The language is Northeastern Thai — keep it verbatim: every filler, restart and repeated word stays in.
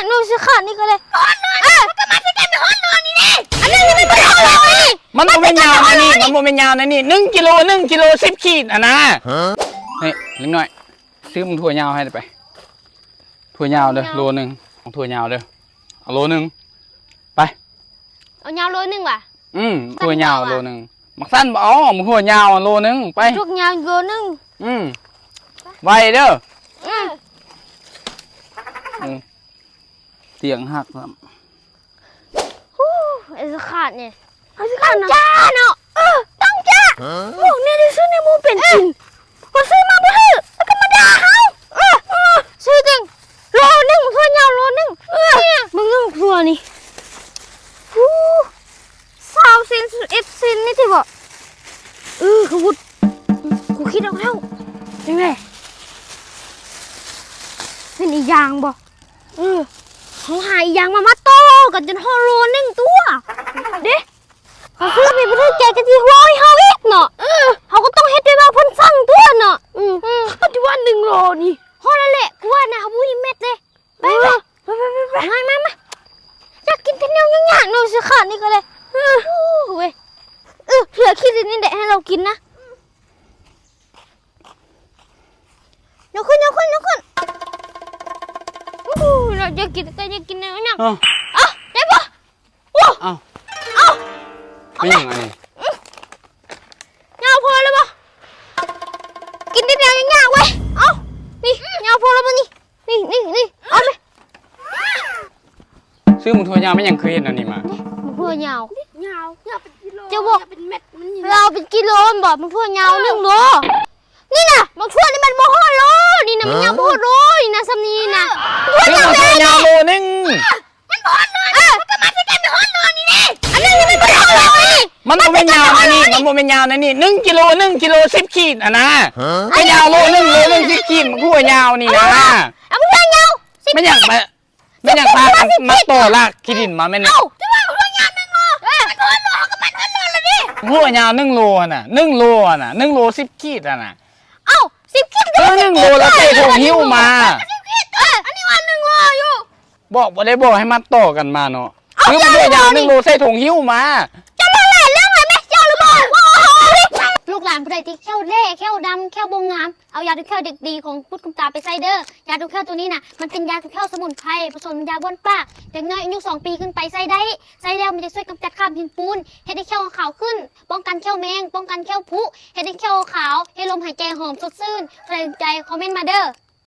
หนูสิขาดนี่ก็เลย ฮ้อนเลย เออ มันก็มาด้วยกันไปฮ้อนเลยนี่เด้ อันนี้มันไม่ฮ้อนเลยนี่ มันบ่แม่นยาวนะนี่ มันบ่แม่นยาวนะนี่ หนึ่งกิโล หนึ่งกิโล สิบขีดหั่นนะ นี่ เล็กน้อย ซื้อบักถั่วยาวให้ไป ถั่วยาวเด้อ โลหนึ่ง เอาถั่วยาวเด้อ เอาโลหนึ่ง ไป เอายาวโลหนึ่งว่ะ อืม ถั่วยาวโลหนึ่ง บักสั้นบ่เอา บักถั่วยาวโลหนึ่ง ไป บักยาวโลหนึ่ง อืม ไวเด้อ อืม อืม เตียงหักซ้ำ ฮู้ ไอ้สิขาดนี่ ไอ้สิขาดนะ ตั้งจ้าเนาะ เออ ตั้งจ้า ฮะ พวกนี้ได้ซื้อในหมู่เป็นกิน ก็ซื้อมาบ่ถืก แล้วก็มาด่าเฮา เออ เออ ซื้อจั่ง โลหนึ่ง บักถั่วยาวโลหนึ่ง เออ เนี่ย มึงเรื่องบักถั่วนี่ ฮู้ ซาวเซน สิบเอ็ดเซนนี่ติบ่ เออ ขวุธ กูคิดออกแล้ว จั่งใด๋ เป็นอีหยังบ่ เออ เขาหาอีหยังมา มาต่อกันจนฮอดโลหนึ่งตัว เด้ เขาซื้อไปบ่ถืกใจก็สิฮ้อยเฮาอีกเนาะ เออ เขาก็ต้องเฮ็ดด้วยว่าเพิ่นสั่งตัวเนาะ อืม อืม ปัจจุบันหนึ่งโลนี่ ฮอดแล้วแหละ กูว่านะ เขาบ่มีเม็ดเลย ไป เออ ไป ไป ไป ไป ไป มา มา มา อยากกินแต่แนวยากๆ หนูสิขาดนี่ก็เลย เออ โอ้เว้ย เออ เหลือขีดเดียวนี่แหละให้เรากินนะ ยกขึ้น ยกขึ้น ยกขึ้น โอ้โห เราจะกิน แต่จะกินแนวยาก เอ้า เอ้า ได้ปะ โอ้ เอ้า เอ้า ไม่อย่างอันนี้ ยาวพอแล้วปะ กินแต่แนวยากๆ เว้ย เอ้า นี่ ยาวพอแล้วปะนี่ นี่ นี่ นี่ เอาไป ซื้อบักถั่วยาวไม่ยังเคยเห็นอันนี้มา บักถั่วยาว ยาว ยาวเป็นกิโล จะบอก ยาวเป็นเม็ด มันอยู่ เราเป็นกิโลมันบอกบักถั่วยาวหนึ่งโล นี่นะบักถั่วนี่มันบ่ฮอดโล นี่นะมันยังบ่ฮอดโล นี่นะ ส่ำนี้นะ ซื้อบักถั่วยาวโลหนึ่ง มันบ่ฮอดโล เออ มันก็มาด้วยกันไปฮอดโลนี่เด้ อันนี้มันบ่ฮอดโลนี่ มันบ่แม่นยาวนะนี่ มันบ่แม่นยาวนะนี่ หนึ่งกิโล หนึ่งกิโล สิบขีดหั่นนะ ฮะ มันยาวโลหนึ่ง โลหนึ่ง สิบขีด บักถั่วยาวนี่นะ เอาบักถั่วยาว สิบ มันอยากมา มันอยากพากันมาต่อลากขี้ดินมาแม่น เอ้า จะว่าบักถั่วยาวหนึ่งโล เออ มันบ่ฮอดโล เขาก็มันฮอดโลแล้วดิ บักถั่วยาวหนึ่งโลหั่นน่ะ หนึ่งโลหั่นน่ะ หนึ่งโล สิบขีดหั่นน่ะ เอ้า สิบขีดก็ เออ หนึ่งโลแล้วใส่ถุงหิ้วมา สิบขีด เออ อันนี้ว่าหนึ่งโลอยู่ บอกบ่ได้บอกให้มาต่อกันมาเนาะ เอา คือมัน เจ้า ด้วยยางหนึ่งโลใส่ถุงหิ้วมา เจ้ามาหลายเรื่องเลยแม่เจ้าหรือเปล่า ลูกหลานผู้ใดที่แข้วแหล่ แข้วดำ แข้วบ่งาม เอายาดูแข้วเด็กดีของพุทธคุณตาไปใส่เด้อ ยาดูแข้วตัวนี้น่ะ มันเป็นยาดูแข้วสมุนไพร ผสมยาบ้วนปาก เด็กน้อยอายุสองปีขึ้นไปใส่ได้ ใส่แล้วมันจะช่วยกำจัดคราบหินปูน เฮ็ดให้แข้วขาวขึ้น ป้องกันแข้วแมง ป้องกันแข้วผุ เฮ็ดให้แข้วขาว ให้ลมหายใจหอมสดชื่น ใครสนใจคอมเมนต์มาเด้อ